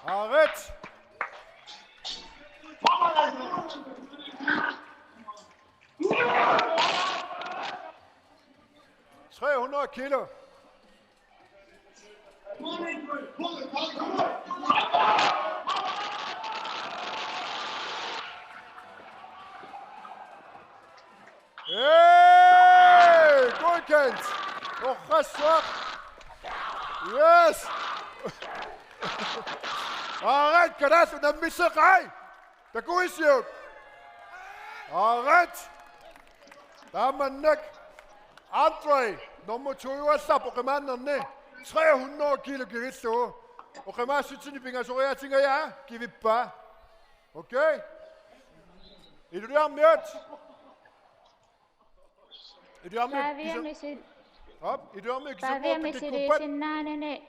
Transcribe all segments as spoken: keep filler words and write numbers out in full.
Aarit. Tre hundrede kilo. Hey, godkendt. Orqassuaq. Yes. Aarit, kalaallit unammisseqai. Takuisiuk. Aarit. Taamannak Andre, nummer to-ugallarpoq oqimaannerni, tre hundrede kilo kivillugu. Oqimaassutsinni pingasoriaatingajaat kivippaa. Okay? Ilulissarmiut. Ilulissarmiut Pavia kisa-, misil-, hop, Ilulissarmiut Pavia kisammuarput kikkuppat. Misiliisinnaanani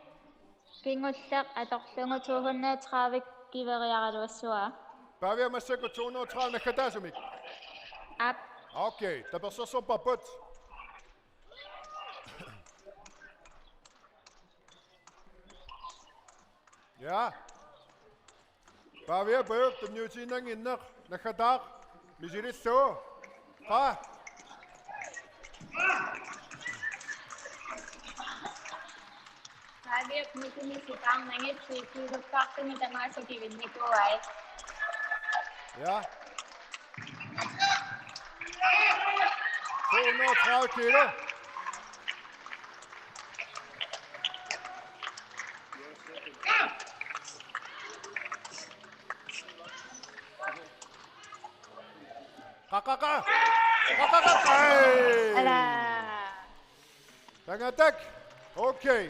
kingulleq atorlugu to hundrede tredive kiveriaraluassuara. Pavia massakkut to hundrede tredive naggataasumik. Aap. Okay, tapersersorparput. Ja. Pavia Pajuk tunniutiinnannginneq naggataaq misilillugu. Qaa. Pavia Pajuk misilittarnagit siikkiusuttartumi tamaasa kivinnikuuai. Ja. To hundrede og tredive kilo. Qa, qa, qa. Qa, qa, qa. Ej. Ala. Tangaatak. Okay.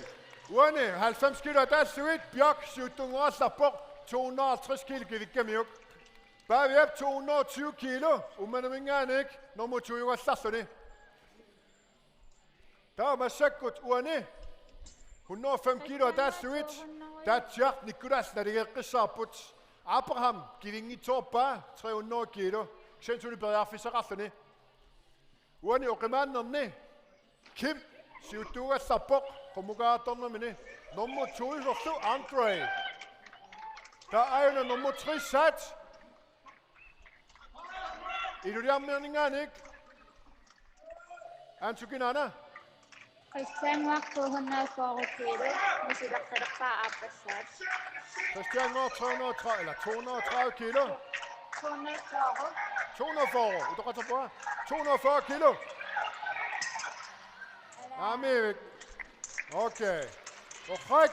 Uani halvfems kilo ataasiit Bjørk siuttunngorallarpoq to hundrede og halvtreds kilo kivikkamiuk. Paviap to hundrede og tyve kilo Uummannaminngaanniit nummer to-ugallarluni. Taava massakkut uani hundrede og fem kilo ataasiit Taatsiaq Nikolaj naligeqqissaarput. Abraham kivinngitsoorpaa tre hundrede kilo. Kisianni suli periarfissaqarluni. Uani oqimaannerni Kim siuttuugallarpoq qummukaartornermini. Nummer to-usorlu Andre. Taava aajuna nummer tre-saat. Ilulissarmiuninngaanniit. Ansu kinaana. Christian Mørch to hundrede og fyrre kilo, misilertalerpaa aappassaat. Christian Mørch to hundrede og tredive, eller to hundrede og tredive kilo. To hundrede og fyrre. To hundrede og fyrre, utoqqatserpunga. To hundrede og fyrre kilo. Naamik. Okay. Torrak.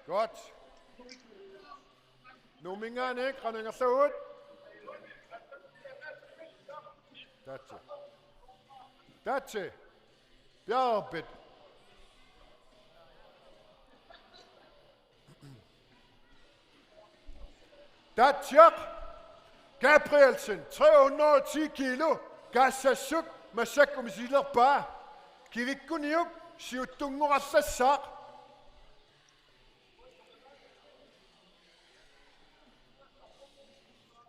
Godt. Nuumminngaanniit qanoq ingerlavugut? Taatsi. Taatsi. Bjarpit. Taatsiaq Gabrielsen, tre hundrede og ti kilo, Gazassuk, massakkut misilerpaa. Kivikkuniuk siuttunngorallassaaq.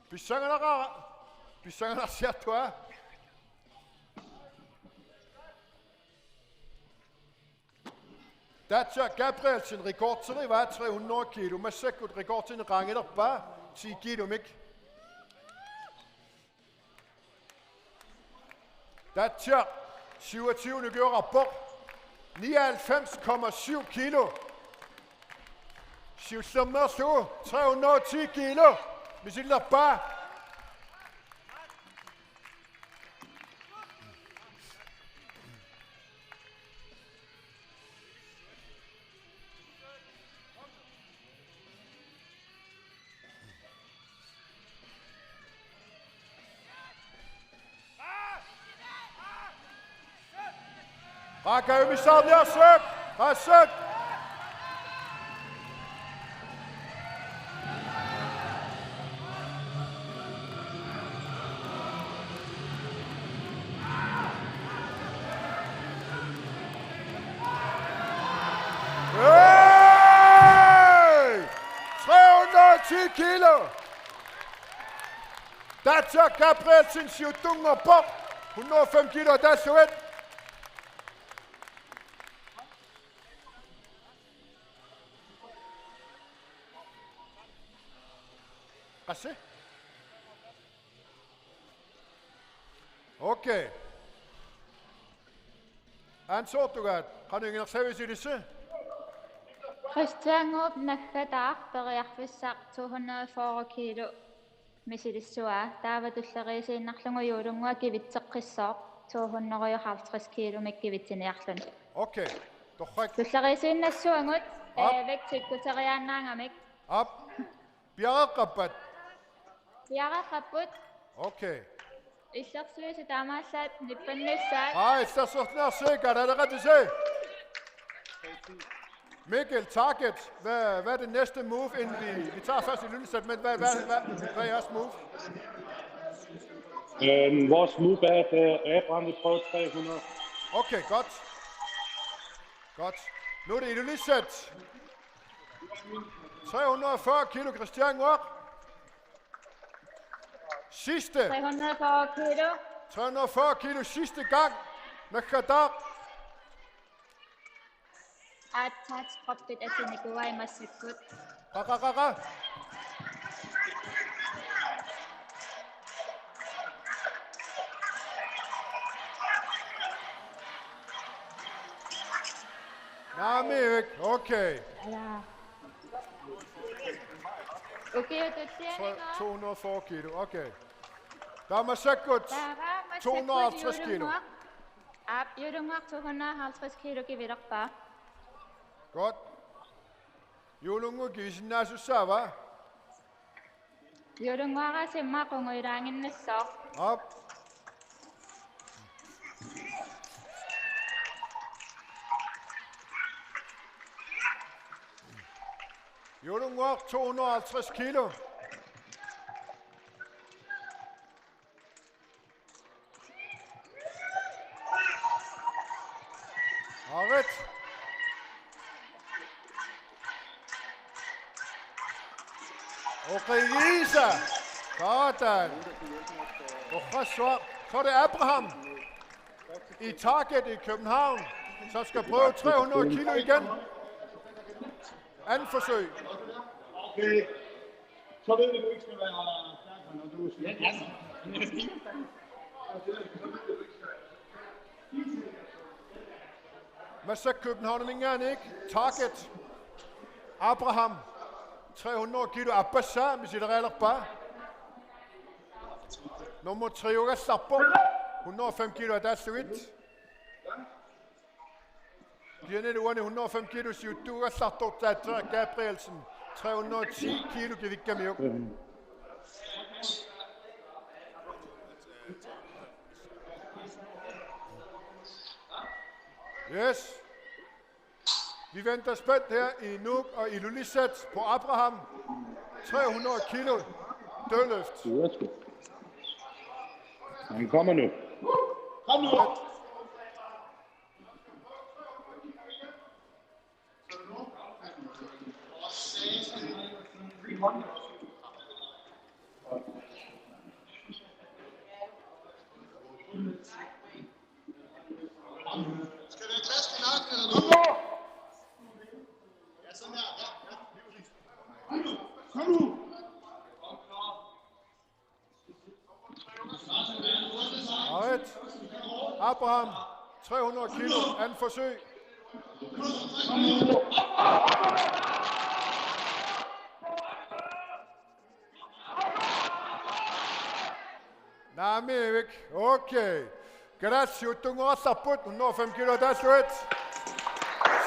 Pissanganaqaaq, pissanganarsiartuaa. Taatsiaq Gabrielsen rekorderivaa tre hundrede kilo, massakkut rekordinik qaangilerpaa ti kilomik. Taatsiaq syvogtyve-nikuugaluarpoq, nioghalvfems komma syv kilo. Siullermeerlugu tre hundrede og ti kilo misilerpaa. Qaa kajumissaarniarsiuk, qassut. Hey! Tre hundrede og ti kilo. Taatsa Gabrielsen siuttunngorpoq, hundrede og fem kilo ataallugit. Qassi? Okay. Ansortugaat, qanoq ingerlavisi ilissi? Christian Goop naggataaq periarfissaq to hundrede og fyrre kilo misilissuaa. Taava tulleriisiinnarlugu Juulunnguaq kivitseqqissaaq to hundrede og halvtreds kilomik kivitsiniarluni. Okay. Torrak. Tulleriisiinnassavagut, aap, eh, vægtikkuteriaannaagamik. Aap. Piareeqqappat? Piareeqqapput. Okay. Illersuisi taamaallaat nippannissat. Aa, illersortinarsi, kalaaleqatisi. Mikkel, target. Hvad, hvad er det næste move, inden vi, vi tager først Ilulissat, men hvad, hvad, hvad, hvad er jeres move? Øhm, vores move er, at øh, Abraham vil prøve tre hundrede. Okay, godt. Godt. Nu er det Ilulissat. Tre hundrede og fyrre kilo, Christian Ngoaq. Sidste. Tre hundrede og fyrre kilo. Tre hundrede og fyrre kilo sidste gang. Naggataaq. Aatsaat kroppit atinikuai massakkut. Qa, qa, qa, qa. Naamik, okay. Ala. Okay, det er to hundrede og fyrre kilo, okay. Der er massakkut. Der er massakkut to hundrede og halvtreds kilo. Juulunnguaq. Aap, Juulunnguaq to hundrede og halvtreds kilo kivilerpaa. Godt. Juulunnguaq kivisinnaasussava? Juulunnguaq aasiit qungujulaaginnassaaq. Aap. Juulunnguaq to hundrede og halvtreds kilo. Arit. Oqigiisa. Sådan. Oqassuaq. Så er det Abraham i Target i København, som skal prøve tre hundrede kilo igen. Anden forsøg. Okay. Så ved vi, du ikke skal være stærkere, når du skal. Massakkut København, ikke? Target. Abraham. Tre hundrede kilo, aappassaa misilereerpaa. Nummer tre-ugallarpoq. Hundrede og fem kilo ataallugit. Kisianni uani hundrede og fem kilo siuttuugallartoq Taatsa Gabrielsen, tre hundrede og ti kilo kivikkamiuk. Yes. Vi venter spændt her i Nuuk og Ilulissat på Abraham. Tre hundrede kilo dødløft. Han kommer nu. Kom nu. Skal vi have klask i nakken eller noget? Ja, sådan der. Ja, ja, lige præcis. Kom nu. Kom nu. Alright. Abraham, tre hundrede kilo, anden forsøg. Naamik, okay. Kalaallit siuttunngoqqaarput, hundrede og fem kilo ataallugit.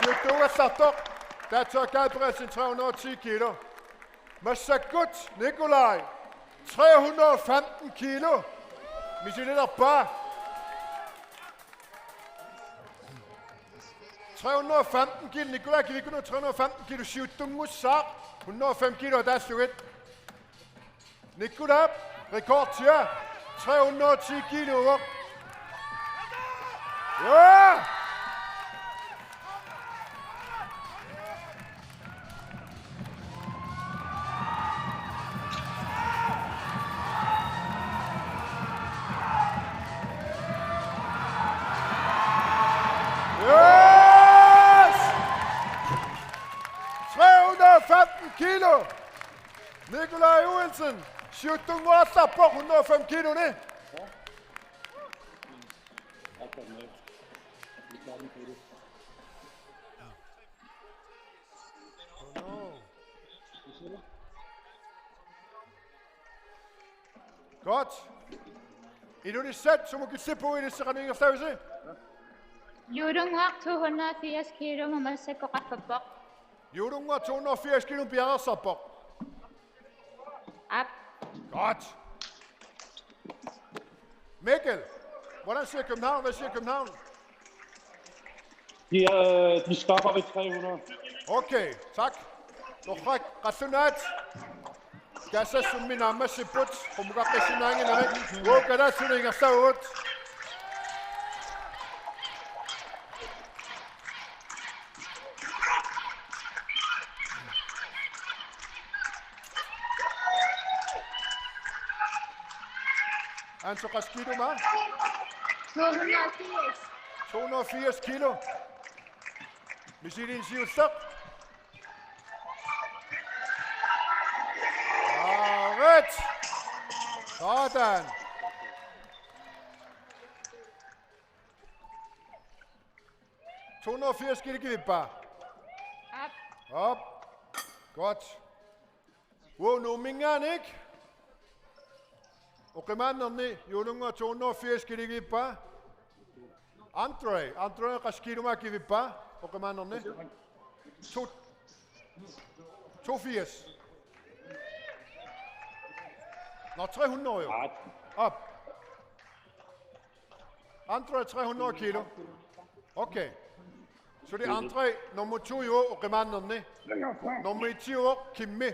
Siuttuugallartoq, Taatsa Gabrielsen, tre hundrede og ti kilo. Massakkut Nikolaj, tre hundrede og femten kilo. Misilerpaa. Tre hundrede og femten kilo, Nikolaj kivikkunuku tre hundrede og femten kilo siuttunngussaaq, hundrede og fem kilo ataallugit. Nikolaj, rekord, ja. Tre hundrede og ti kilo. Ja! Johansen, siuttunnguarallarpoq hundrede og fem kilonik. Godt. Ilulissat, sumut killipput ilissi, qanoq ingerlavisi? Juulunnguaq to hundrede og firs kilo massakkut qaffappoq. Juulunnguaq to hundrede og firs kilo piareersarpoq. Aap. Godt. Mikkel, hvordan ser København? Hvad siger København? De, øh, de stopper ved tre hundrede. Okay, tak. Torrak, qallunaat. Kassassummik naammassipput, qummukaqqissinnaannginnamik. Uagut kalaallisut ingerlavugut. Anto, qassit kiloit? To hundrede og firs. To hundrede og firs kilo. Misilinik siulleq. Aarit. Sådan. To hundrede og firs kilo kivippaa. Aap. Op. Godt. Wow, Nuumminngaanniit. Oqimaannerni Juulunnguaq to hundrede og firs kilo kivippaa. Andre, Andre, qassit kiloit kivippaa? Oqimaannerni. To, to firs. Nå, tre hundrede jo. Op. Andre tre hundrede kilo. Okay. Så det er Andre nummer to jo, oqimaannerni. Nummer et jo, Kimmi.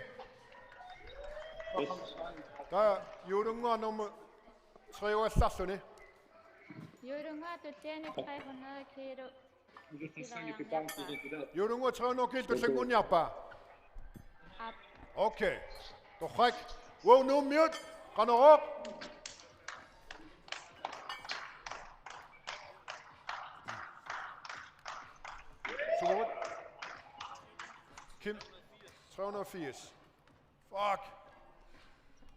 Der er Juulunnguaq nummer tre jo, Sassuni. Juulunnguaq tulliani tre hundrede kilo. Juulunnguaq tre hundrede kilo tullianngunniarpaa? Aap. Okay. Torrak. Wow, Nuummiut. Qanorooq? Sumut? Kim. Tre hundrede og firs. Fuck.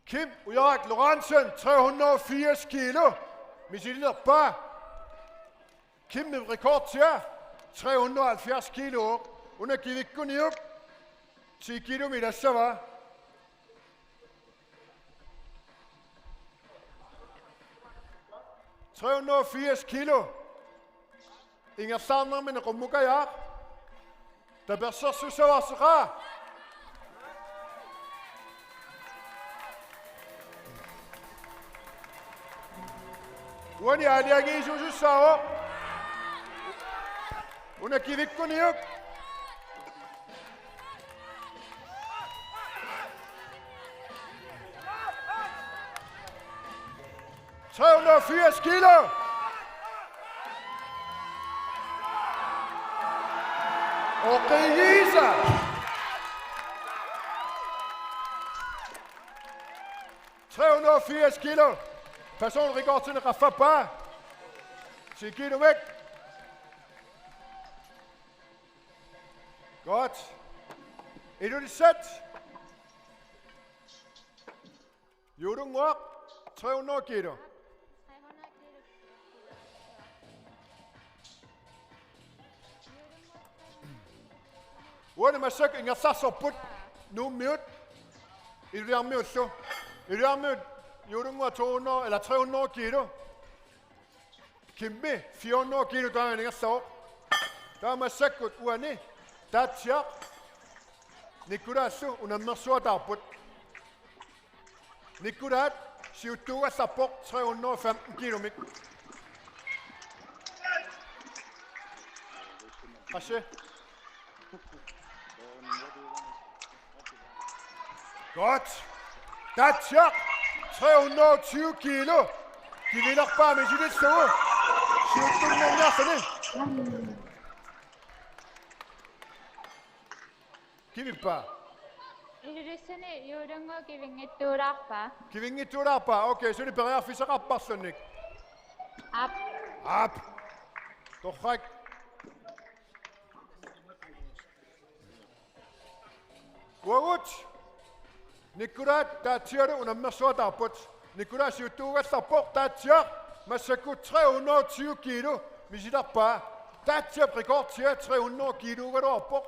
Kim Ujarak Lorentzen, tre hundrede og firs kilo. Misililerpaa? Kimip rekordtia, tre hundrede og halvfjerds kilo. Una kivikkuniuk ti kilomik ilassavaa. Tre hundrede og firs kilo. Ingerlaarnermini qummukajaaq. Tapersersussavaarsiqaa. Uani aalajangiisuusussaavoq. Una kivikkuniuk. Tre hundrede og firs kilo. Oqiisa. Tre hundrede og firs kilo. Personrekordini qaffappaa. Ti kilo væk. Godt. Ilulissat. Juulunnguaq, tre hundrede kilo. Uani massakkut ingerlaarsorput Nuummiut Ilulissarmiullu. Ilulissarmiut Juulunnguaq to hundrede eller tre hundrede kilo. Kimmi fire hundrede kilo taanna ingerlavoq. Taava massakkut uani Taatsiaq Nikulaallu unammersuataarput. Nikulaat siuttuugallarpoq tre hundrede og femten kilomik. Qassi? Godt. Taatsiaq, tre hundrede og tyve kilo. Kivilerpaa misilillugu. Siuttunnguarniarluni. Kivippaa? Ilulissani Juulunnguaq kivinngitsuulaarpaa. Kivinngitsuulaarpaa? Okay, suli periarfissaqarparluni. Aap. Aap. Torrak. Uagut. Nikolai Taatsialu unammersuataarput. Nikolai siuttuugallarpoq, Taatsiaq massakkut tre hundrede og tyve kilo misilerpaa. Taatsiap rekordia tre hundrede kilogaluarpoq.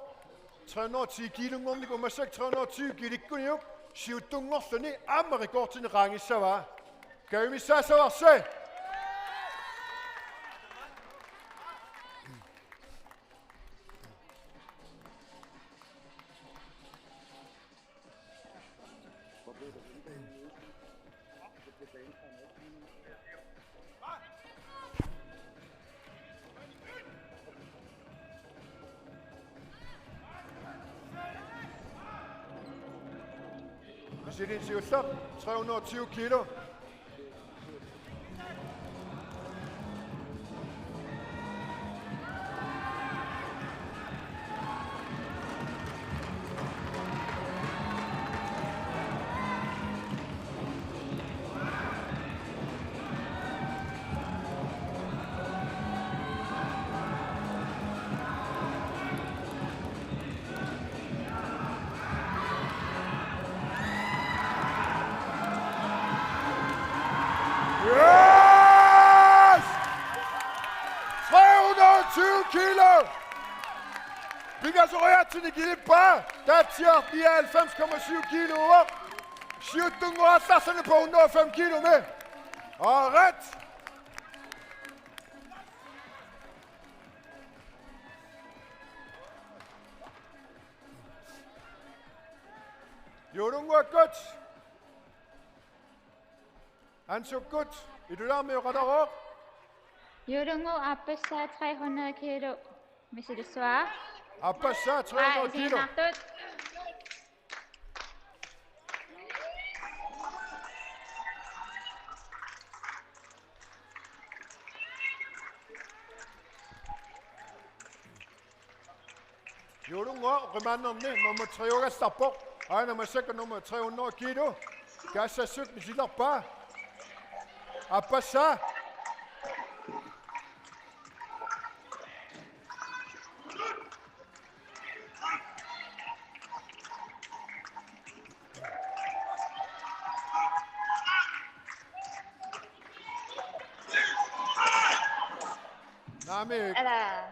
Tre hundrede og ti kilunngornikkut massakkut tre hundrede og tyve kilikkuniuk siuttunngorluni aamma rekordinik qaangissavaa. Kajumissaassavarsi. Misiliinnaq siulleq, tre hundrede og tyve kilo. Yes! Tre hundrede og tyve kilo! Pingasoriaatsinik ilippaa, Taatsiaq nioghalvfems komma syv kilo. Siuttunngorallarluni på hundrede og fem kilo med. Og ret. Juulunguakkut. Ansukkut. Ilulaarmi oqalerooq. Juulunguup aappassaa tre hundrede kilo misilissuaa. Aappassaa tre hundrede kilo. Isiginnaartut. Juulunguaq oqimaannerni nummer tre-ugallarpoq. Aana massakkut nummer tre hundrede kilo. Kaassassut misilerpaa. Aappassaa. Naamik. Ala.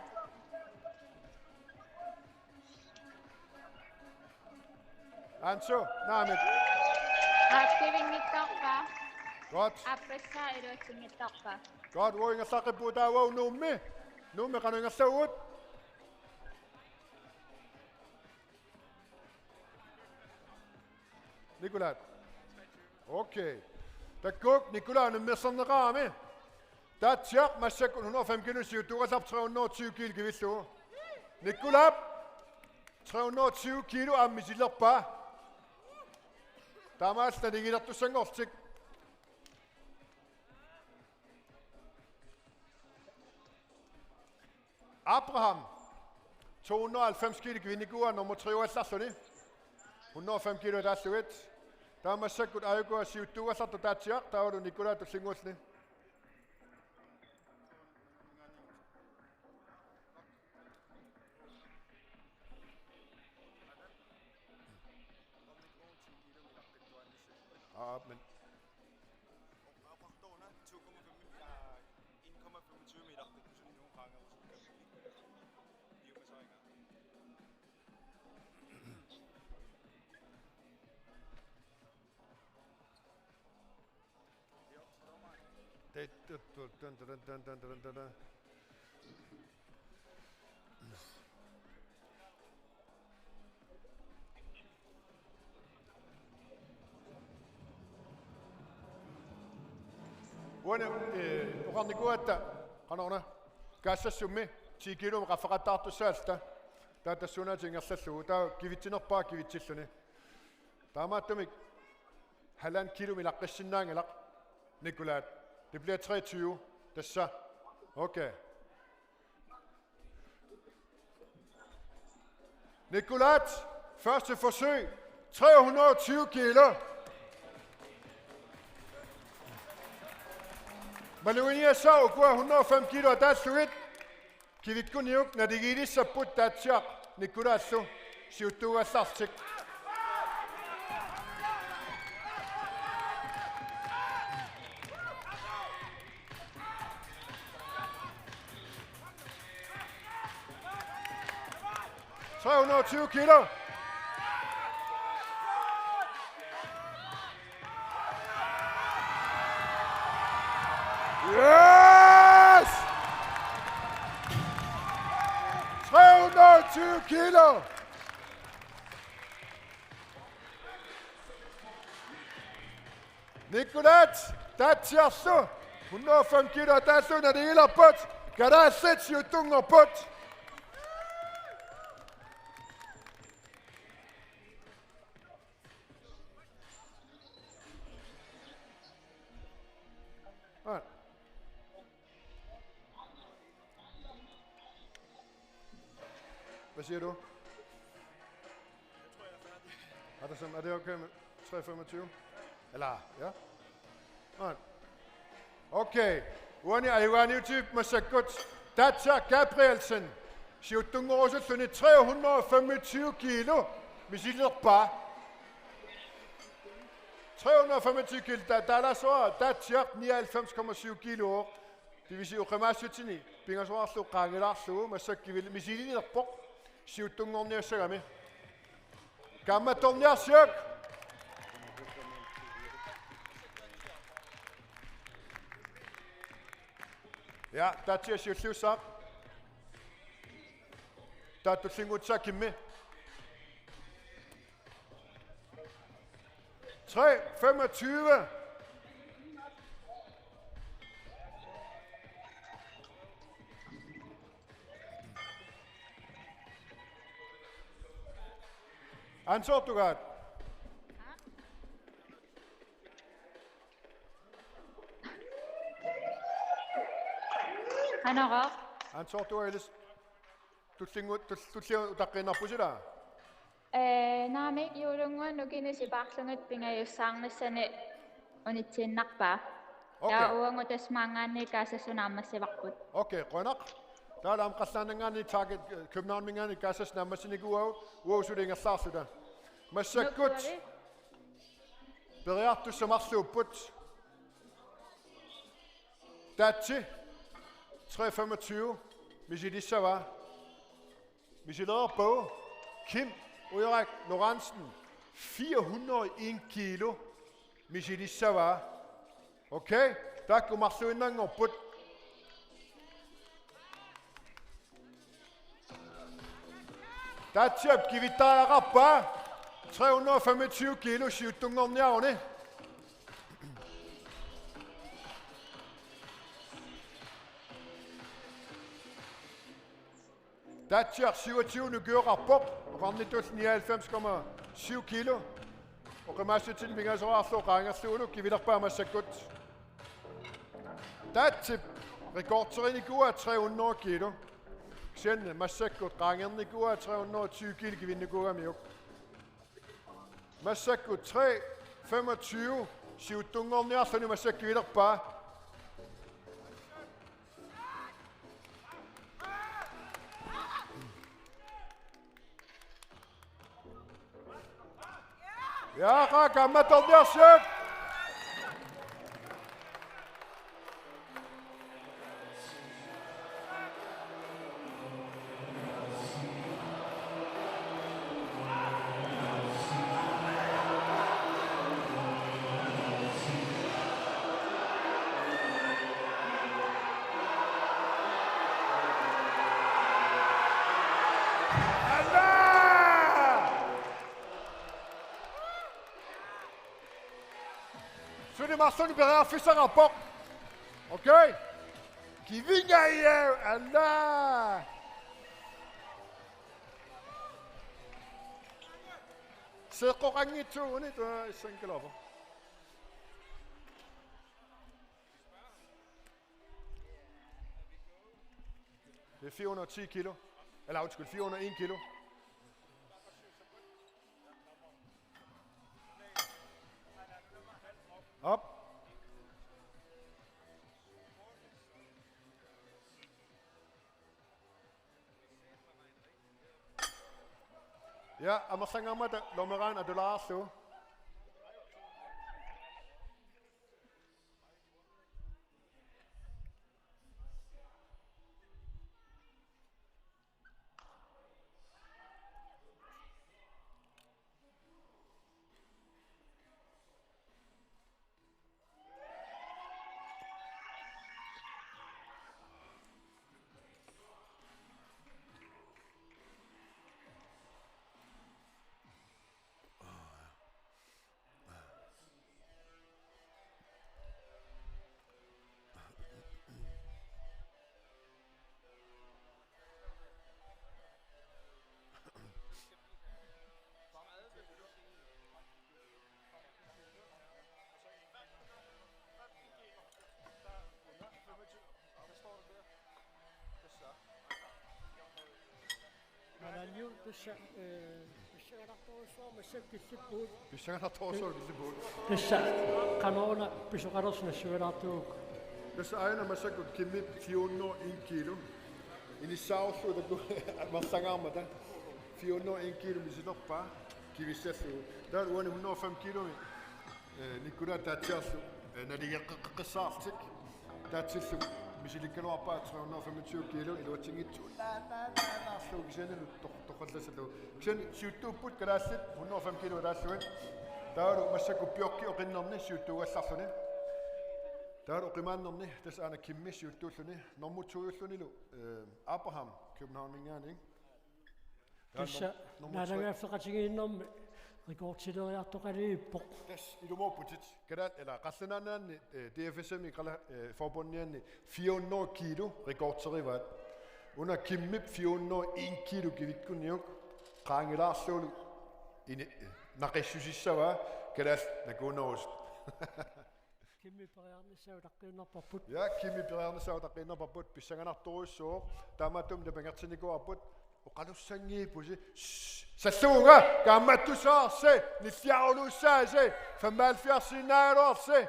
Ansu, naamik. Aappivinngitsoorpa. Godt. Aappassaa iluatsinngitsoorpa. Godt, uagut ingerlaqqippugut taava Nuummi. Nuummi qanoq ingerlavoq? Nikolai. Okay. Takuuk, Nikolai unammersorneqarami. Taatsiaq massakkut hundrede og fem kilo siuttuugallarpoq tre hundrede og tyve kilo kivillugu. Nikolai, tre hundrede og tyve kilo aamma misilerpaa. Taamaallaat naligiilertussanngorlutik. Abraham, to hundrede og halvfems kilo kivinnikuuaa nummer tre-ugallarluni. Hundrede og fem kilo taallugit. Taava massakkut aajukua siuttuugallartoq Taatsiaq, taavalu Nikolai tullinnguulluni. Aa, men Uani, eh, oqarnikuugatta, qanoruna, kaassassummi ti kilomik qaffaqattaartussaalluta, taava tassuunaatigut ingerlallugu, taava kivitsinerpaaq kivitsilluni. Taamaattumik halvanden kilomik ilaqqissinnaanngilaq, Nikolai. Det bliver treogtyve. Tassa. Okay. Nikolai, første forsøg, tre hundrede og tyve kilo. Maluginiassaaq ukua hundrede og fem kilo ataallugit. Kivikkuniuk naligiilissapput Taatsiaq Nikolaillu siuttuugallartik. Tre hundrede og tyve kilo. Yes! Tre hundrede og tyve kilo. Nicolas Tatsiarlu, hundrede og fem kilo ataallu naligilerput, kalaallit siuttunngorput. Hvad siger du? Er det sådan, er det okay med tre femogtyve? Eller, ja? Nej. Okay. Uani ajugaaniutip massakkut. Tatsa Gabrielsen. Siuttunngorusulluni tre hundrede og femogtyve kilo. Misilerpaa. Tre hundrede og femogtyve kilo. Ta-, taalaassuara Tatsiaq nioghalvfems komma syv kilo. Divisi oqimaassutini pingasoqarlu qaangilaarlugu massakkut kivil-, misililerpoq siuttunngorniassagami. Kaammattorniarsiuk. Ja, Tatsiaq siulliussaaq. Taava tullinnguutissaq Kimmi. Tre femogtyve. Ansortugaat. Qanoq? Ansortugaat ilis. Tullinngu-, tull-, tulliani utaqqiinnarpusi ilaa? Ee, naamik, juulunngua nukini sipaarlugit pingajussaarnissani unitsiinnarpaa. Okay. Taava uagut tassa maanngaanniit Kaasassu naammassivarput. Okay, qujanaq. Taava aamma qallunaanngaanniit Target, øh, Københavniminngaanniit Kaasassu naammassinikuuagut, uagut suli ingerlaarluta. Massakkut. Nupperi. Periartussat marluupput. Tatsi, tre femogtyve, misilissavaa. Misilerpoq Kim Ujerak Lorentzen, fire hundrede og en kilo, misilissavaa. Okay, taakku marluinnanngorput. Tatsiap kivittariaqarpaa, tre hundrede og femogtyve kilo siuttunngorniaruni. Tatsiaq syvogtyve ukioqarpoq, oqarnittut nioghalvfems komma syv kilo. Oqimaassutsinni pingasoqarlugu qaangerlugulu kivilerpaa massakkut. Tatsip rekorderinikuuaa tre hundrede kilo. Kisianni massakkut qaangernikuuaa tre hundrede og tyve kilo kivinnikuugamiuk. Massakkut tre femogtyve siuttunngorniarluni massakkut kivilerpaa. Ja, kaammattorniarsiuk. Alla! Suli marlunnik periarfissaqarpoq. Okay? Kivingajav, alla! Seeqqoqanngitsuuguni tua issanngilaapo. Det er fire hundrede og ti kilo. Eller undskyld, fire hundrede og en kilo. Op. Ja, amerlanngaarmata Lommeraanni atulaarlugu. Tassa, eh, pissanganartorujussuaq massakkut killippugut. Pissanganartorujussuaq killippugut. Tassa qanoq una pisoqalersoq nassuialaartuugukku. Tassa aajuna massakkut Kimmip fire hundrede og en kilo. Inissaarullugu taku amerlangaarmata. Fire hundrede og en kilo misilerpaa kivissallugu. Taava uani hundrede og fem kilomi, eh, Nikolai Taatsiarlu, eh, naligeqqissaartik. Taatsillu misilikkaluarpaa tre hundrede og femogtyve kilo iluatsinngitsoq. Laa, laa, laa, laa, kisianni tor-, torrallassallugu. Kisianni siuttuupput kalaallit hundrede og fem kilo ilaallugit. Taavalu massakkut Bjørki oqinnerni siuttuugallarluni. Taavalu oqimaannerni tassa aana Kimmi siuttuulluni. Normu to-ullunilu, eh, Abraham Københavninngaanniit. Tassa naalagaaffeqatigiinnermi rekordileriartoqaliippoq. Tassa ilumoorputit. Kalaat ila Qallunaat Nunaanni, eh, D F S M-i kala, eh, forbundianni fire hundrede kilo rekorderivaat. Una Kimmip fire hundrede og en kilo kivikkuniuk qaangilaarlugulu ini, eh, naqissusissavaa kalaat nakuunerusut. Kimmi periarnissaa utaqqiinnarparput. Ja, Kimmi periarnissaa utaqqiinnarparput, pissanganartorujussuuvoq, taamaattumik napangertinnikuuarput, oqalussanngiippusi, shh, salluunga, kaammattusaarsi, nilliaruluussaasi, femoghalvfjerdsiinnaagaluarsi.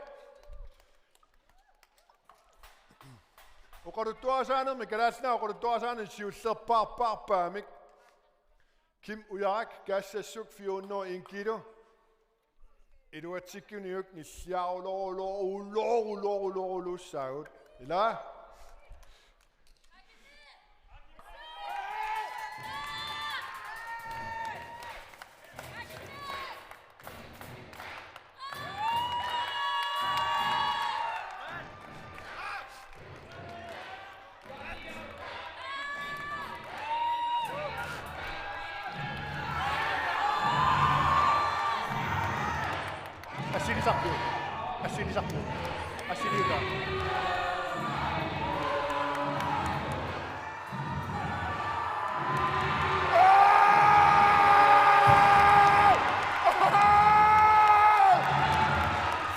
Oqaluttuarisaanermi, Kalaallit Nunaanni oqaluttuarisaanermi siullerpaarpaarpaamik. Kim Ujarak, Kaassassuk, fire hundrede og en kilo. Iluatsikkuniuk nilliaruloruloruloruloruluussaagut. Ila? Assilisarput. Assilisarput. Assiliutaa.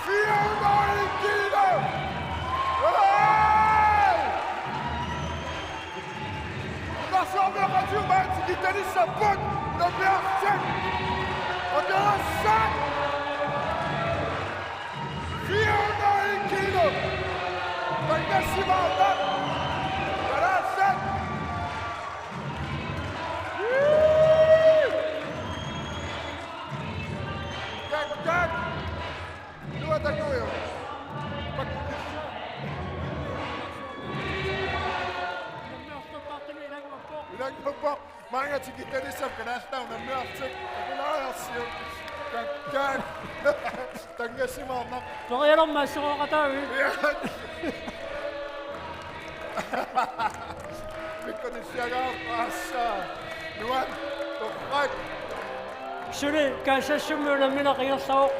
Fire hundrede kilo! Unarsuarmioqatigiit maanna tikitalissapput, unammiartik! Unammiartik! Fire hundrede og en kilo! Tanngassimaarnaq! Kalaallit! Woo! Tak, tak! Ilua takuju. Ilannguppaa. Maanga tikitalissapput Kalaallit Nunaat unammiartik. Takulaariarsiuk. Kakkaak. Tanngassimaarnaq. Torialerma assorooqataavi. Ja. Mikkonilliagaarpaassa. Nuan. Torrak. Suli Kaassassummi unammineq ingerlavoq.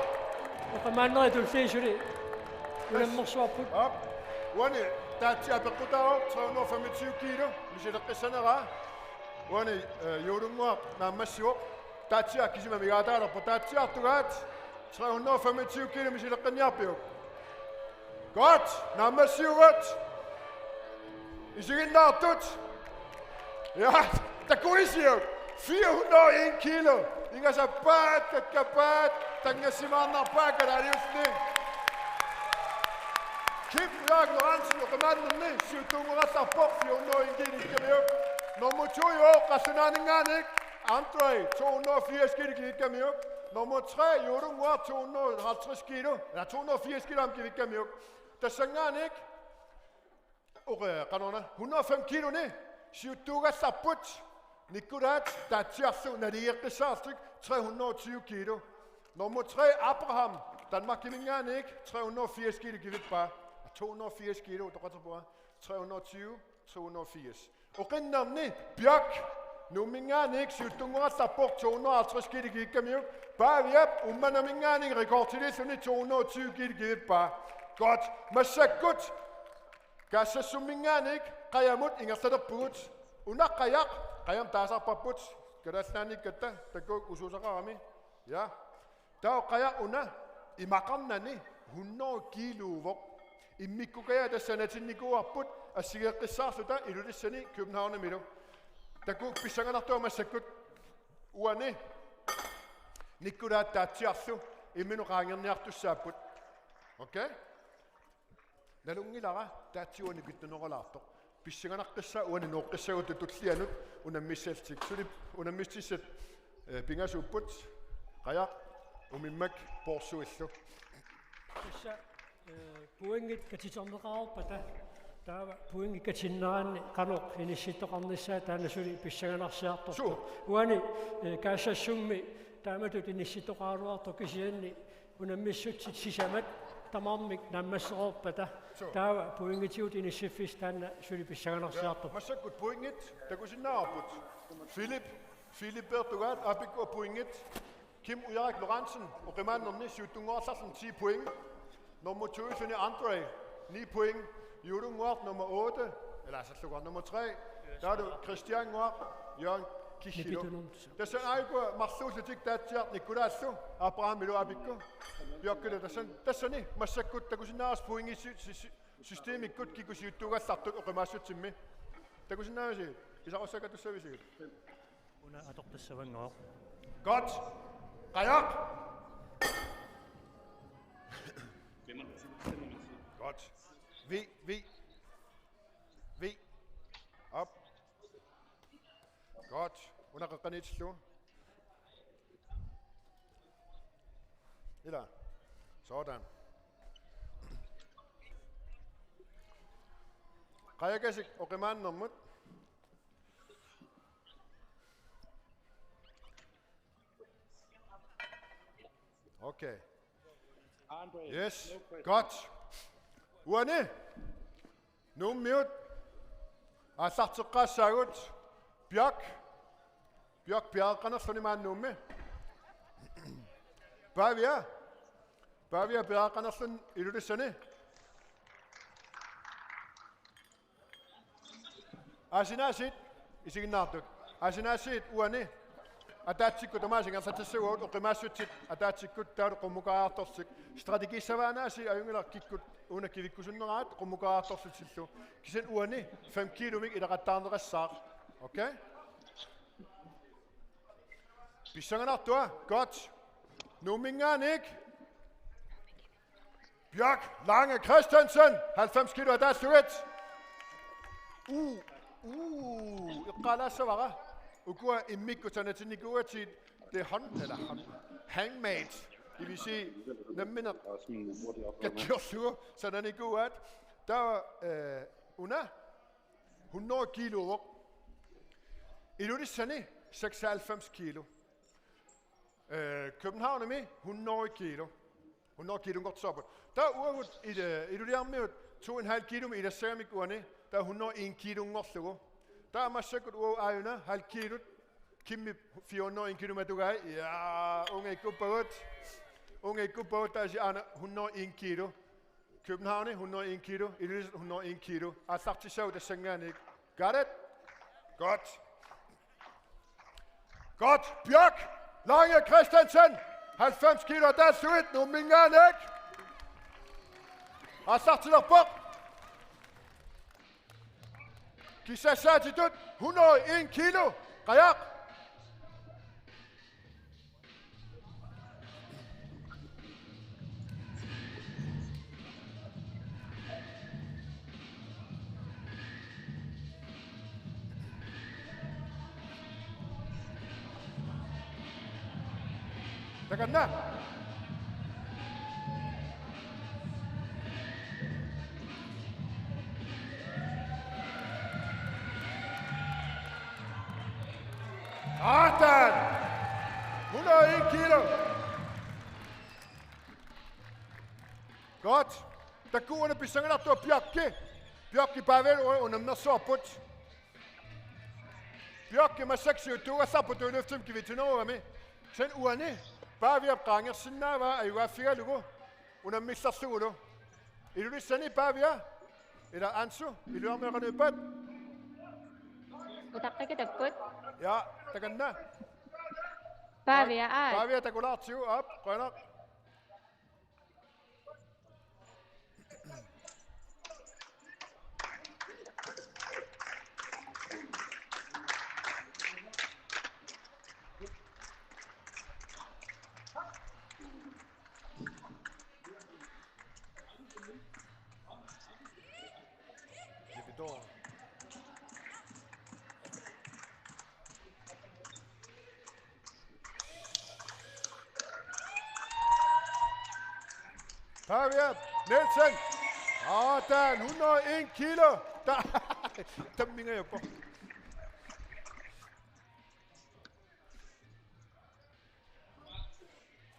Oqimaannerit tulliit suli unammersuarput. Aap. Uani Taatsi apeqqutaavoq tre hundrede og femogtyve kilo misileqqissaneraa. Uani, eh, Juulunnguaq naammassivoq. Taatsi kisima migaataalerpoq. Taatsiartugaat tre hundrede og femogtyve kilo misileqqinniarpiuk? Godt, naammassivugut. Isiginnaartut. Ja, takuisiuk. Fire hundrede og en kilo. Ingasappaat, kakkaappaat, tanngassimaarnarpaat kalaaliulluni. Kim Ujarak Lorentzen oqimaannerni siuttuunngoqqaartarpoq, fire hundrede og en kilo kivikkamiuk. Nummer to i år, Qallunaaninngaanniit, Andre, to hundrede og firs kilo kivikkamiuk. Nummer tre, Juulunnguaq, to hundrede og halvtreds kilo, eller to hundrede og firs kilo aamma kivikkamiuk. Tassanngaanniit oqi-, qanoruna, hundrede og fem kiloni siuttuugallarput, Nikolai Taatsiarlu naligeqqissaartik, tre hundrede og tyve kilo. Nummer tre, Abraham, Danmarkiminngaanniit, tre hundrede og firs kilo kivippaa. To hundrede og firs kilo, toqaterpua. Tre hundrede og tyve, to hundrede og firs. Oqinnerni Bjørk, Nuumminngaanniit, siuttuunngoqqaartarpoq, to hundrede og halvtreds kilo kivikkamiuk. Paaviap Uummannaminngaanniit rekordiliulluni to hundrede og tyve kilo kivippaa. Godt. Massakkut Kaassassumminngaanniit Qajamut ingerlalerpugut. Una Qajaq, Qajamut taasarparput, Kalaallit Nunaanniikkatta, takuuk usuusaqarami. Ja. Taava Qajaq una imaqarnani hundrede kiluuvoq. Immikkukaja tassa natinnikuuarput assigeeqqissaarluta Ilulissani Københavnimilu. Takuuk pissanganartua massakkut. Uani Nikolai Taatsiarlu imminut qaangerniartussaapput. Okay? Nalunngilara Taatsi uani kittunerulaartoq. Pissanganaqqissaaq uani nooqqissagutta tullianut unammissallutik. Suli unammissutissat, eh, pingasuupput. Qajaq, umimmak, Poorsuillu. Tassa, eh, pointit katiterneqareerpata, taava pointit katinneranni qanoq inissittoqarnissaa taanna suli pissanganarsiartorpoq. Suu. Uani, eh, kaassassummi taamatut inissittoqaraluartoq kisianni unammissutsit sisamat tamarmik naammassereerpata. Suu. Taava pointitigut inissiffissaq taanna suli pissanganarsiartorpoq. Massakkut pointit takusinnaavarput. Philip, Philip Bertugaat, aappikkuat pointit. Kim Ujarak Lorentzen, oqimaannermi siuttunngoraarluni ti point. Nummer to-lluni Andre, ni point. Juulunnguaq nummer otte, eller altså, Lukas nummer tre. Taavalu Christiannguaq, Jørgen Kihilo. Nipitunut. Tassa aajuku marluullutik Taatsiaq Nikolaillu, Abrahamilu aappikku. Bjørkelu tassani, tassani massakkut takusinnaavarsi pointit sy-, sy-, sy-, systemikkut kikkut siuttuugallartut oqimaassutsimmi. Takusinnaavisi, isarussakatussavisi? Una atortassavanngooq. Godt. Qajaq. Godt. V, V. V. Op. Godt. Una qeqqaniitillugu. Ila. Sådan. Qajakasik oqimaannermut. Okay. Andre, yes, no pressure. Godt. Uani Nuummiut aallarteqqaassaagut. Bjørk. Bjørk piareqqanerluni maani Nuummi. Pavia. Pavia piareqqanerluni Ilulissani. Aasinaasiit isiginnaartut. Aasinaasiit uani ataatsikkut tamaasa ingerlatissagutsigu oqimaassutsit ataatsikkut taavalu qummukariartorlutik. Strategissavaanaasiit ajunngilaq kikkut una kivikkusunneraat qummukariartorlutillu. Kisianni uani fem kilomik ilaqattaarneqassaaq. Okay? Pissanganartua, godt. Nuumminngaanniit. Bjørk Lange Christensen, halvfems kilo ataallugit. Uu, uu, eqqaalaassavara. Ukua immikkut sanatinnikuugatsigu, det er hånd, eller hånd, handmade. Det vil sige, nammineq katjorlugu sananikuuaat. Taava, eh, una hundrede kilo. Ilulissani seksoghalvfems kilo. Eh, Københavnimi hundrede kilo. Hundrede kilo ngortsaapput. Taava uagut il-, eh, Ilulissarmiut to en halv kilomik ilassagamikku uani, taava hundrede en kilo nngorlugu. Taava massakkut uagut aajuna halv kilot, Kimmip fire hundrede en kilo matugai. Ja, uunga ikkuppagut. Uunga ikkuppagut taava aana hundrede en kilo. Københavni hundrede en kilo, Ilulissat hundrede en kilo. Aallartissaagut tassanngaanniit. Got it? Godt. Godt. Bjørk Lange Christensen, halvfems kilo ataallugit, Nuumminngaanniit. Aallartilerpoq. Kissassaatitut hundrede en kilo. Qajaq. Takanna. Satan! Hundrede en kilo. Godt. Takuuk una pissanganartua Bjarke. Bjarke Pavel unammersuarput. Bjarke massakkut siuttuugallarpoq dødløftimik kivitsunerugami. Kisianni uani Paviap qaangersinnaavaa ajugaaffigalugu unammillerlugulu. Ilulissani Pavia. Ila Ansu, Ilulissarmiut qanoq ippat? Utaqqikatapput. Ja, takanna. Pavia, aap. Pavia takulaartigu, aap, qujanaq. Dog. Pavia Nielsen. Sådan, hundrede og en kilo. Der, der minger jeg på.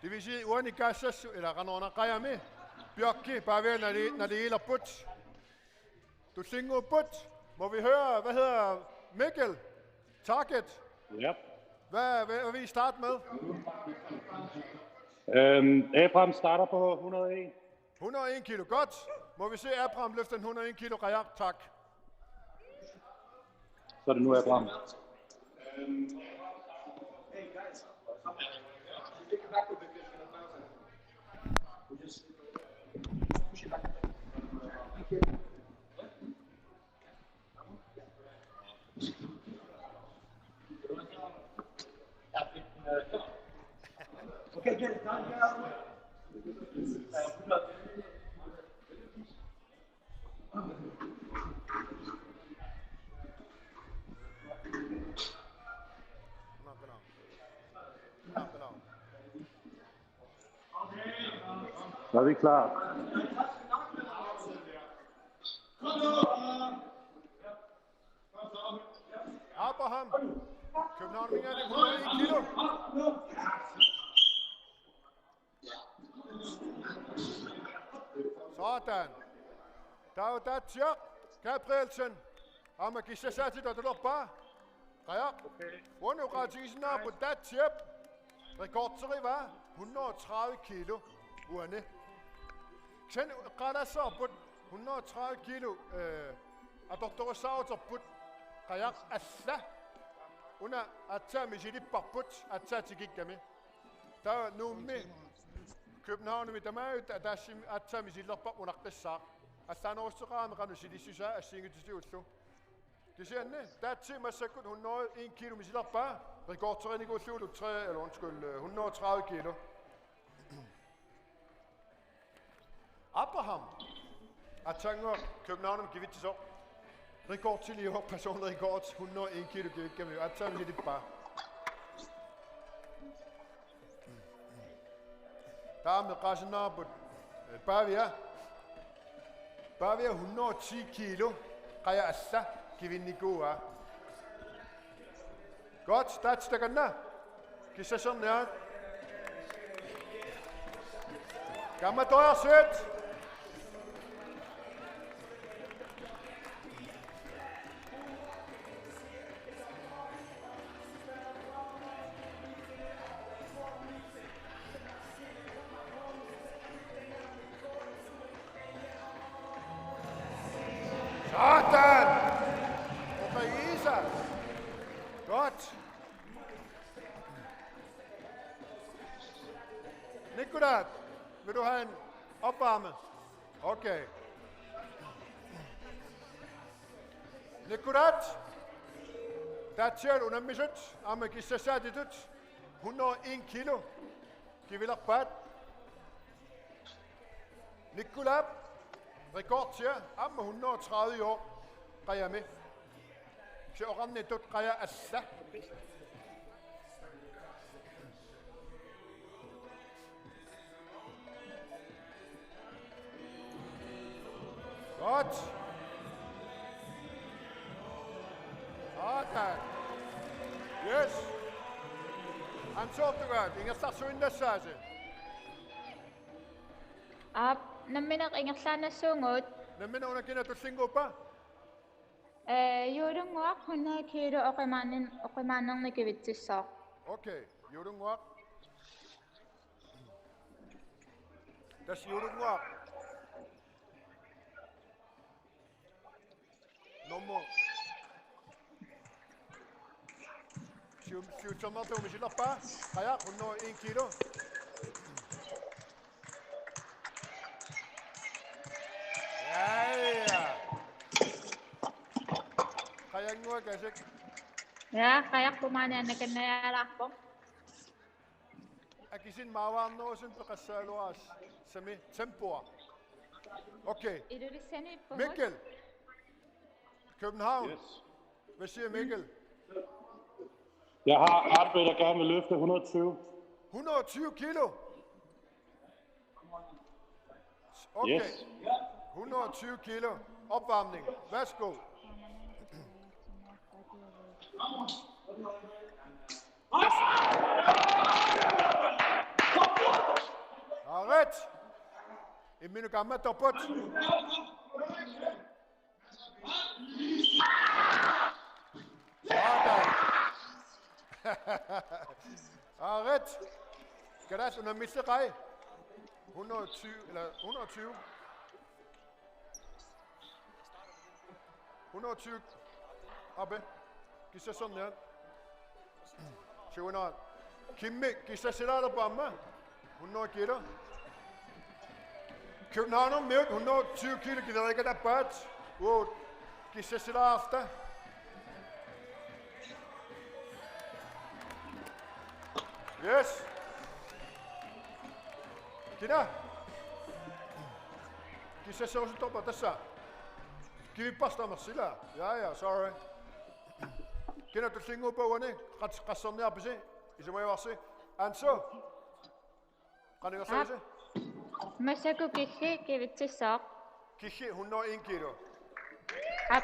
Det vil sige, uani kassas, eller qanorna qajami, Bjørki, Pavia, når det, når det gælder put. Du slinger put. Må vi høre, hvad hedder Mikkel? Target. Ja. Hvad, hvad, hvad vil I starte med? Øhm, Abraham starter på hundrede og en. Hundrede og en kilo, godt. Må vi se Abraham løfte den hundrede og en kilo kajak, tak. Så er det nu, Abraham. Så er vi klar. Abraham. København, mener det, hundrede og en kilo. Sådan. Der er jo der Tjerk Gabrielsen. Aamma kissassaatit atulerpaa. Qajaq. Okay. Uani oqaatigisinnaarput Datsiap. Rekorderivaa hundrede og tredive kilo. Uani. Kisianni eqqaalaassavarput hundrede og tredive kilo, øh, atortorissaaruterput. Qajaq alla. Una aatsaat misilipparput, aatsaat tikikkami. Taava Nuummi Københavnimi tamaat ataatsimi aatsaat misilerpara unaqqissaaq. Allaanerussuteqarami qanoq silissusaa assigiinngitsutigullu. Kisianni Datsi massakkut hundrede og en kilo misilerpaa, rekorderinikuullugulu tre, eller undskyld, øh, hundrede og tredive kilo. Abraham. Aatsaannguaq Københavnimi kivitsisoq. Rekordilivoq, personlig rekord, hundrede og en kilo kivikkami. Aatsaat misilippaa. Taava eqqaasinnaarput, øh, Pavia. Pavia hundrede og ti kilo. Qajaq alla kivinnikuuaa. Godt, Datsi takanna. Kissasserniarit. Kaammattoriarsuit. Sådan! Okay, Isa. Godt. Nikolaj, vil du have en opvarme? Okay. Nikolaj, Datsiap unammisut, aamma kissassaatitut, hundrede og en kilo. Kivilerpaat. Nikolaj, rekordia, aamma hundrede og tredive i år. Qajami. Se oqarnittut qajaq alla. Godt. Sådan. Yes. Ansortugaat, ingerlarsuinnassaasi. Aap, nammineq ingerlaannassuugut. Nammineq una kina tullinnguuppa? Ee, Juulunnguaq hundrede kilo oqimaannin-, oqimaannernik kivitsissaaq. Okay, Juulunnguaq. Tassa Juulunnguaq. Nummer. Sium-, siutsermeerlugu misilerpaa. Qajaq, hundrede og en kilo. Ja, ja. Qajannguaq asik. Ja, Qajaq maani annakannajaalaarpoq. Akisin maavaarnerusumik peqassagaluarassi. Sami, tempoa. Okay. Ilulissaniippugut. Mikkel. København. Yes. Hvad siger Mikkel? Jeg har Abbe, der gerne vil løfte hundrede og tyve. hundrede og tyve kilo. Okay. Yes. hundrede og tyve kilo. Opvarmning. Værsgo. Aret. Imminut kammattorput. Sådan. Aret. Kalaallit unammilleqai. hundrede og tyve, eller hundrede og tyve. hundrede og tyve. Abbe. Kissassarniat. Siunar. Kimmi, kissassilaalerpa aamma? hundrede kilo. Københavnermiut hundrede og tyve kilo kiveriikatappaat. Uut, kissassilaarta. Yes. Kina. Kissasserusuttorpa tassa. Kivipparsi tamarsi ilaa. Ja, ja, sorry. Kina tullinnguuppa uani, qas-, qasserniarpisi, isumagivarsi. Anso. Qanigassavisi? Massakkut Kiggi kivitsissaaq. Kiggi hundrede og en kilo. Aap.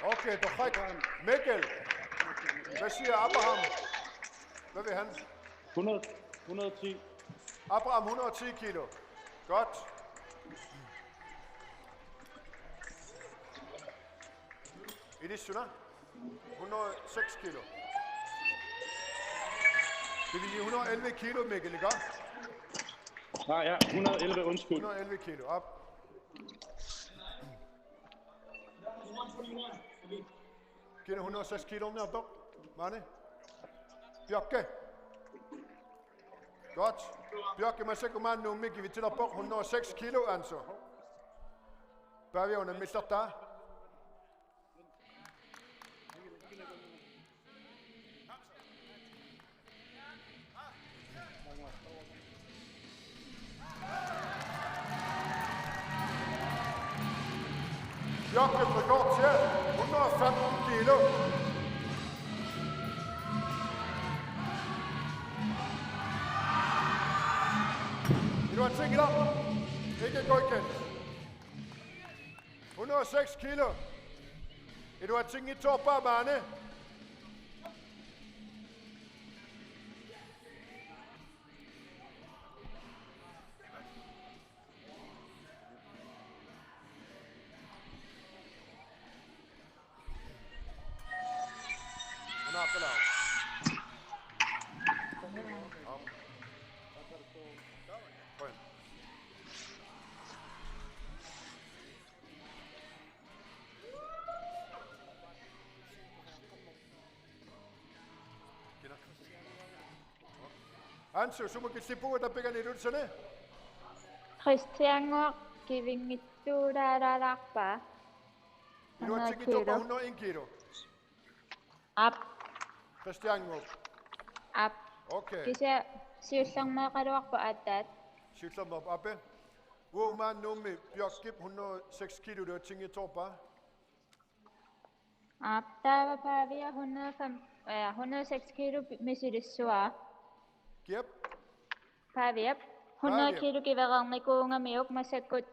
Okay, torrak. Mikkel. Hvad siger Abraham? Hvad vil han? hundrede, hundrede og ti. Abraham hundrede og ti kilo. Godt. Ilissuna. hundrede og seks kilo. Det vil sige hundrede og elleve kilo, Mikkel, ikke? Nej, ja, hundrede og elleve, undskyld. hundrede og elleve kilo op. Kina hundrede og seks kilo ned, dog. Mane. Bjarke. Godt. Bjarke, massakkut maani Nuummi kivitsilerpoq, hundrede og seks kilo, altså. Pavia unammillertaa. Bjarke på godt til hundrede og femten kilo. Vil du have tænkt dig? Ikke godkendt. hundrede og seks kilo. Vil du have tænkt i to par bane? Hun har spillet. Kom ind. Kina. Ansu, sumut killippugut tappikani Ilulissani? Christiannguaq kivinngitsuulaalaarpaa. Iluatsinngitsoorpa hundrede og en kilo. Aap. Christiannguup. Aap. Okay. Kisianni siullermeeqaluarpoq aatsaat. Siullermeerpoq, Ape. Uagut maani Nuummi Bjarkip hundrede og seks kilo iluatsinngitsoorpa. Aap, taava Pavia hundrede og fem, øh, hundrede og seks kilo misilissuaa. Kiap. Paviap. hundrede Pavia. Kilo kivereernikuugamiuk massakkut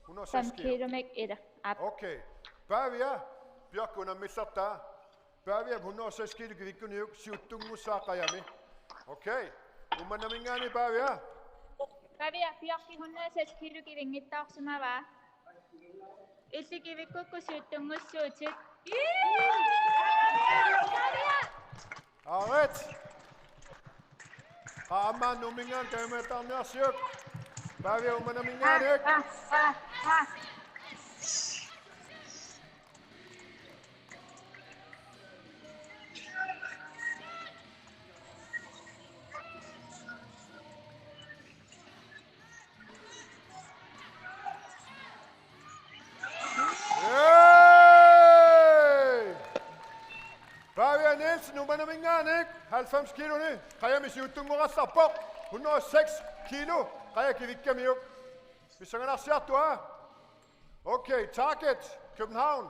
hundrede og seks fem kilo. Kilomik ila. Aap. Okay. Pavia, Bjarke unammillertaa. Paviap hundrede og seks kilo kivikkuniuk siuttunngussaaq qajami. Okay. Uummannaminngaanniit Pavia. Pavia, Bjarke hundrede og seks kilo kivinngitsoorsimavaa. Illit kivikkukku siuttunngussuutit. Pavia! All right. Aamma Nuumminngaanniit kajumiallaarniarsiuk. Pavia Uummannaminngaanniit. Ah, ah, ah. Hey! Pavia Nielsen, Uummannaminngaanniit, halvfems kiloni, qajami siuttunngorassarpoq, hundrede og seks kilo, qaja kivikkamiuk. Pissanganarsiartoq, aa? Okay, target, København.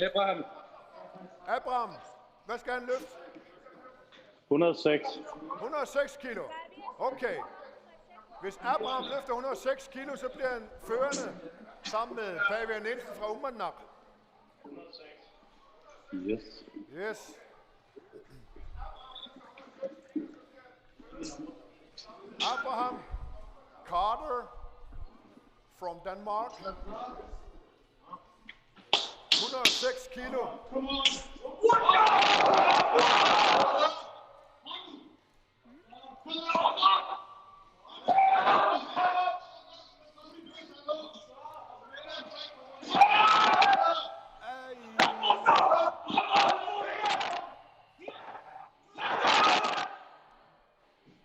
Abraham. Abraham, hvad skal han løfte? Hundrede og seks. Hundrede og seks kilo. Okay. Hvis Abraham løfter hundrede og seks kilo, så bliver han førende sammen med Pavia Nielsen fra Uummannaq. Yes. Yes. Abraham Carter from Denmark. Hundrede og seks kilo.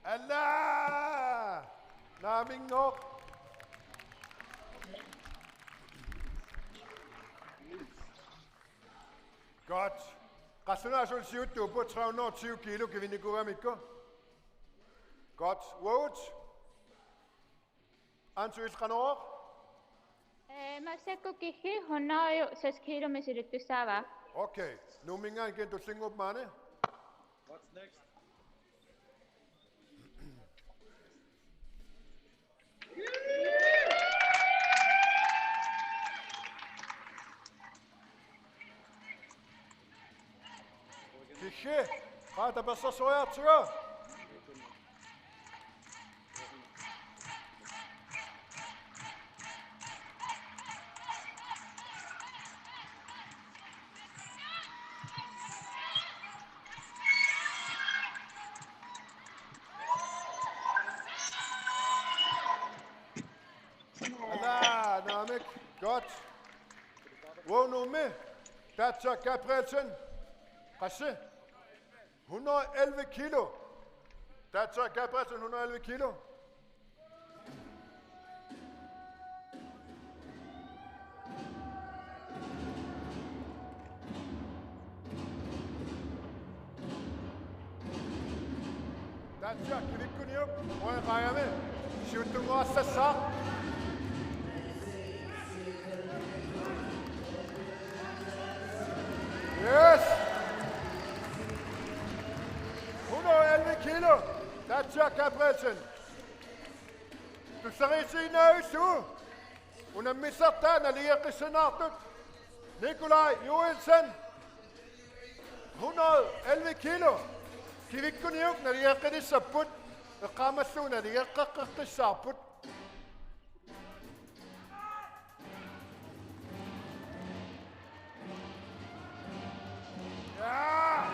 Alla! Naaminngooq. Godt. Qassunaasut siuttuupput tre hundrede og tyve kilo kivinnikuugamikku. Godt. Uagut. Ansu, illit qanoq? Eh, massakkut Kiggi hundrede og seks kilo misilittussaavaa. Okay. Nuumminngaanniit tullinnguuppoq maani. What's next? Kiggi, qaa tapersersoreertigu. Alla, naamik, godt. Uagut Nuummi, Tatsa Gabrielsen. Qassi? Hundrede og elleve kilo. Tatsa Gabrielsen, hundrede og elleve kilo. Tatsa kivikkuniuk, uani qaajami, siuttunngorassassaaq. Yes! Hundrede og elleve kilo, Tatsa Gabrielsen. Tulleriiaasiinnarlugu unammillertaa naligeqqissinnaartut Nikolaj Joelsen, hundrede og elleve kilo, kivikkuniuk naligeqqinnissapput, eqqaamallugu naligeqqeqqissaarput. Ja!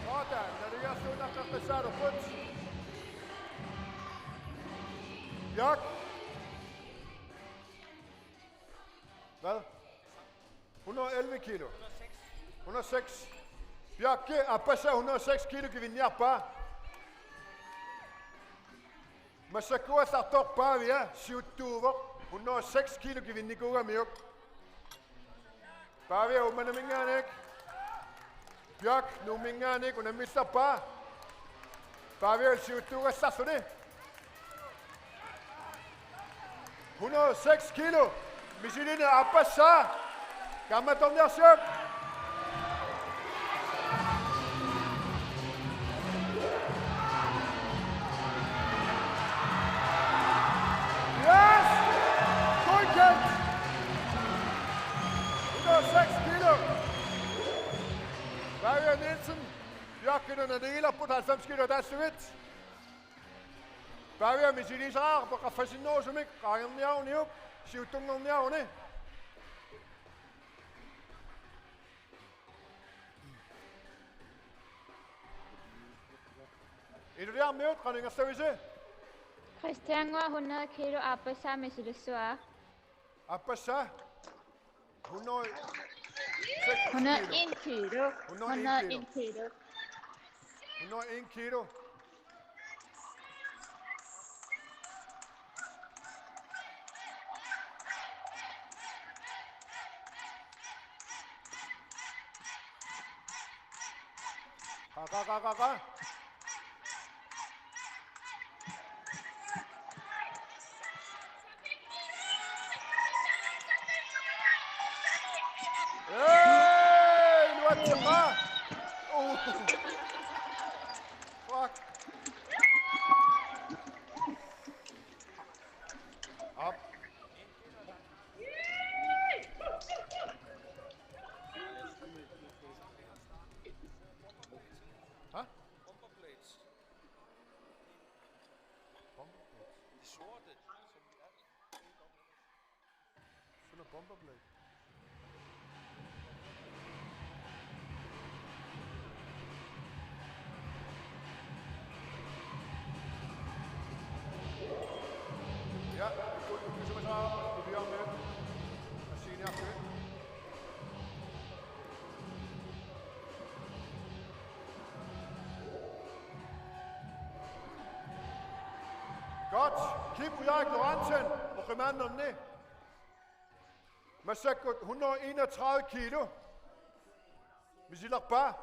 Sådan, naligeqqinnissaarput. Bjarke. Hvad? Hundrede og elleve kilo. Hundrede og seks. Bjarke, aappassaa hundrede og seks kilo kivinniarpaa. Massakkuallartoq Pavia siuttuuvoq, hundrede og seks kilo kivinnikuugamiuk. Pavia Uummannaminngaanniit. Bjarke Nuumminngaanniit unammillerpaa. Pavia siuttuugallarluni. Hundrede og seks kilo. Misiliineq aappassaa. Kaammattorniarsiuk. Yes! Godkendt! Hundrede og seks kilo. Pavia Nielsen. Bjarke, naligiilerput halvfems kilo taassuma. Pavia misiliisarpaa qaffasinnerusumik qaangerniaruniuk siuttunngorniaruni. Ilulissarmiut qanoq ingerlavisi? Kristiannguaq hundrede kilo aappassaa misilissuaa. Aappassaa? Hundrede og seks kilo. Hundrede og en kilo. Hundrede og en kilo. Hundrede og en kilo. Qaa, qaa, qaa, qaa, qaa. Tiqa. Oh. Fuck. Op. Hæ? Bomberblade. De sorte, som vi har. Sådan en bomberblade. Ja, vi kunne, vi kunne så meget, vi bliver med. Og sige, ja, okay. Godt. Kim Ulrik Lorentzen, oqimaannerni. Massakkut hundrede og enogtredive kilo. Misilerpaa?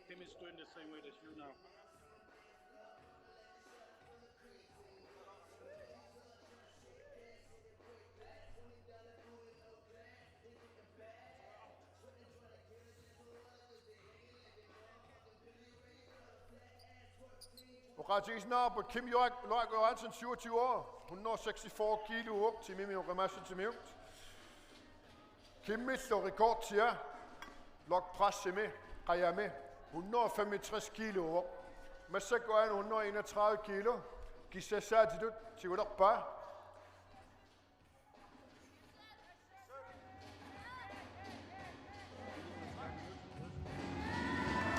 Kim is doing the same weight as you now. Oqaatigisinnaarput Kim Ulrik, Ulrik Lorentzen, syvogtyve år, hundrede og seksogfyrre kilo, timimi oqimaassutsimiuk. Kimmillu rekordia logpressimi qajami hundrede og femogtres kilo. Massakkut aana hundrede og enogtredive kilo. Kissassaatitut tigulerpaa?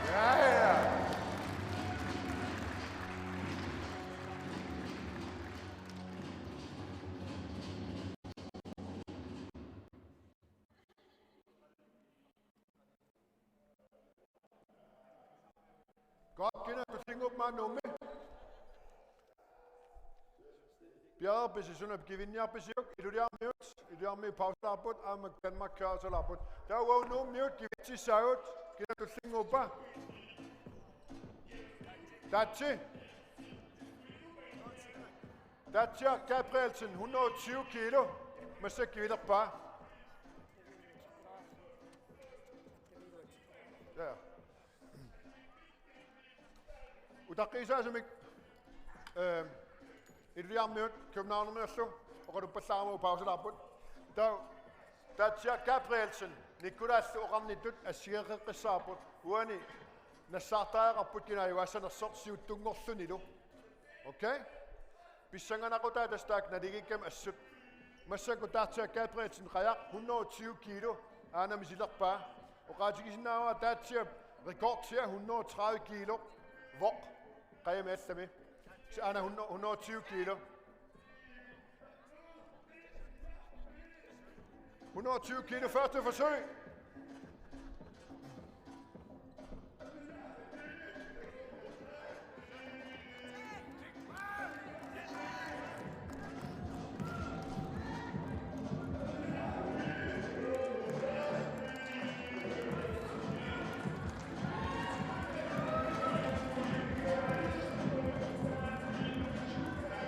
Ja, ja. Godt, kina tullinnguuppat Nuummi. Piareerpisi suna, kivinniarpisiuk? Ilulissarmiut, Ilulissarmiut pausalaarput, aamma Danmarkimiut pausalaarput. Taava Nuummiut kivitsissaagut, kina tullinnguuppat? Taatsi. Taatsia Gabrielsen, hundrede og tyve kilo. Massakkut kivilerpaa? Ja. Utaqqiisaasumik, øh, Ilulissarmiut Københavnermiullu oqaluppallaarmata pausalaarput. Taava Taatsia Gabrielsen, Nikolaallu oqarnittut assigeqqissaarput, uani nassaartariaqarput kina ajugaassanersoq siuttunngorlunilu. Okay? Pissanganaqutaat tassa taakku naligikkami assut. Massakkut Taatsia Gabrielsen qajaq hundrede og tyve kilo, aana misilerpaa? Oqaatigisinnaavara Taatsiap rekordia hundrede og tredive kilo. Voq. Qajami allami. Aana hundrede, hundrede og tyve kilo. Hundrede og tyve kilo, første forsøg.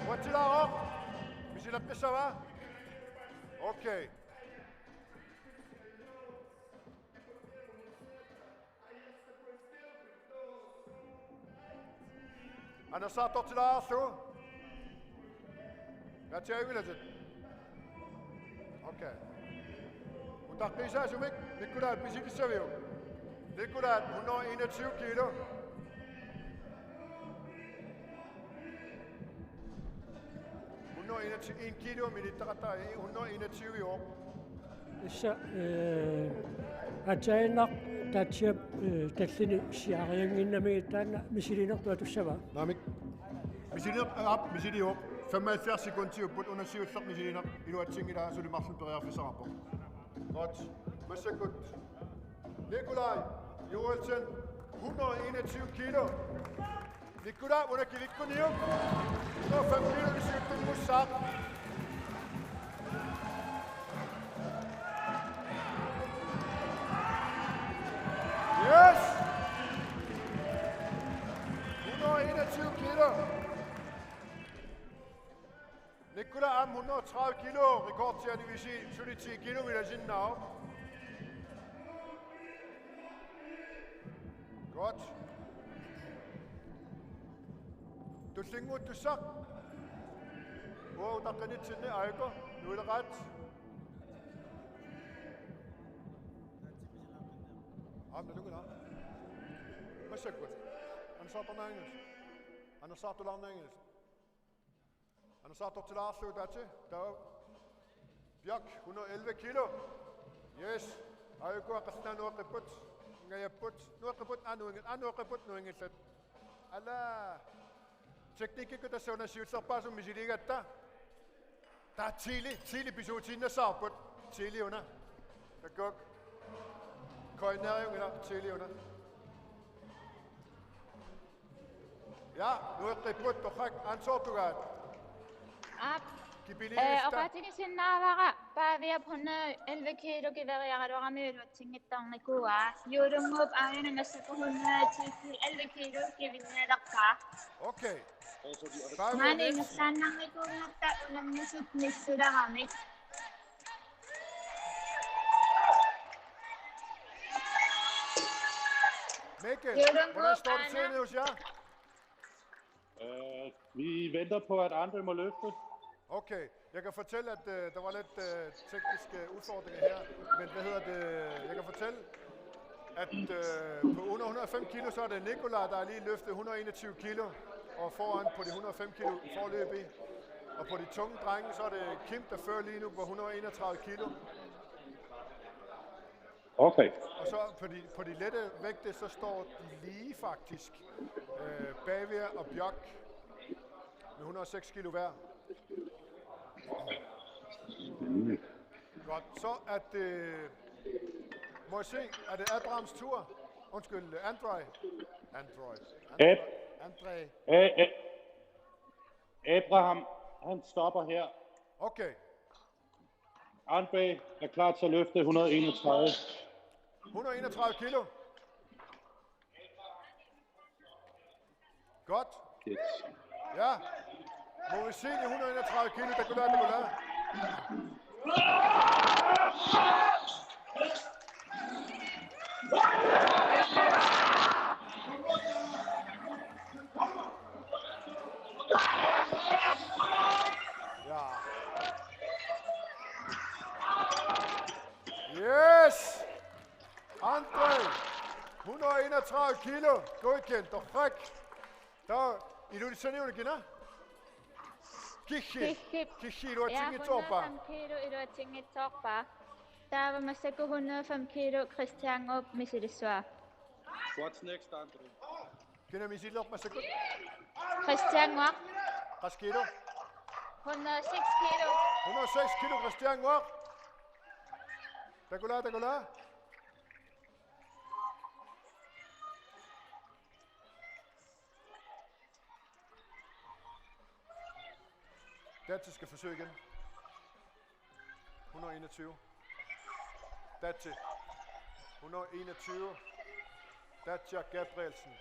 Uatsilaaruk. Misileqqissava? Okay. Anersaartortilaarlugu. Natsiavilatit. Okay. Utaqqiisaasumik Nikolaat misilissaviuk? Nikolaat hundrede og enogtyve kilo. Hundrede og enogtyve, en kilo minittaqattaarpoq, hundrede og enogtyve i år. Tassa, øh, aatsaannaq Taatsiap, øh, tallini siaariannginnamigit taanna misilinertut atussavaa? Naamik. Misilineq, aap, misilivoq. Femoghalvfjerds sekundiupput, una siulleq misilineq iluatsinngilaa, suli marlunnik periarfissaqarpoq. Godt. Massakkut Nikolaj Joelsen, hundrede og enogtyve kilo. Nikolaj, una kivikkuniuk? Hundrede og fem kilo, siuttunngussaaq. Yes! Hundrede og enogtyve kilo. Nikolaj aamma hundrede og tredive kilo, rekordia nivisi, suli ti kilo ilasinnaavoq. Godt. Tullinnguuttussaq. Uagut taqqinitsinni Aiko, nuileqaat. Aamma nalunngilaq. Massakkut. Anersaartornaanngilasi. Anersaartulaarnaanngilasi. Anersaartortilaarlugu taati. Taava. Bjørk, hundrede og elleve kilo. Yes. Aiko qallunaat nueqqipput. Ngajapput. Nueqqipput, aa nuingi-, aa nueqqipput nuinngillat. Ala. Teknikkikkut tassa una siullerpaasumik misiliigatta. Taava Tili, Tili pisuutiinnassavarput. Tili una. Takuuk. Koineriungila Tili una. Ja, nueqqipput torrak ansoortugaat. Aap. Kipiliista. Eh, oqaatigisinnaavara Paaviap hundrede elleve kilo kiveriaraluarami iluatsinngitsoornikuuaa. Juulunnguup aajuna massakkut hundrede elleve kilo kivinnialerpaa. Okay. Paavi Maani Nielsen. Ingerlaannarnikuugatta unammisut nissularamik. Mikkel, hvordan står det til, Niels? Ja? Øh, vi venter på, at Andre må løfte. Okay, jeg kan fortælle, at øh, der var lidt øh, tekniske udfordringer her, men hvad hedder det, jeg kan fortælle, at øh, på under hundrede og fem kilo, så er det Nikolaj, der er lige løftet hundrede og enogtyve kilo, og foran på de hundrede og fem kilo forløbig. Og på de tunge drenge, så er det Kim, der fører lige nu på hundrede og enogtredive kilo. Okay. Og så på de, på de lette vægte, så står de lige faktisk. Øh, Bavia og Bjørk med hundrede og seks kilo hver. Godt, så er det, må jeg se, er det Abrahams tur? Undskyld, Andrej. Andrej. Andrej. Ab- Andrej. A- A- Abraham, han stopper her. Okay. Andre er klar til at løfte hundrede og enogtredive. Hundrede og enogtredive kilo. Godt. Yes. Ja. Må vi se de hundrede og enogtredive kilo, der kunne være, der kunne være. Ja. Yes! Andre, hundrede og enogtredive kilo. Godkendt, og fræk. Der er Ilulissaniunikina. Kihhi. Kihhi. Kihhi, iluatsinngitsoorpaa. Ja, hundrede og fem kilo, iluatsinngitsoorpaa. Taava massakkut hundrede og fem kilo, Christian Goop, misilissuaa. What's next, Andre? Kina misilerpaa massakkut? Christian Ngoaq. Qassit kilo? Hundrede og seks kilo. Hundrede og seks kilo, Christian Ngoaq. Takuuk, takuuk. Datsi skal forsøge igen. Hundrede og enogtyve. Datsi. Hundrede og enogtyve. Datsi Gabrielsen.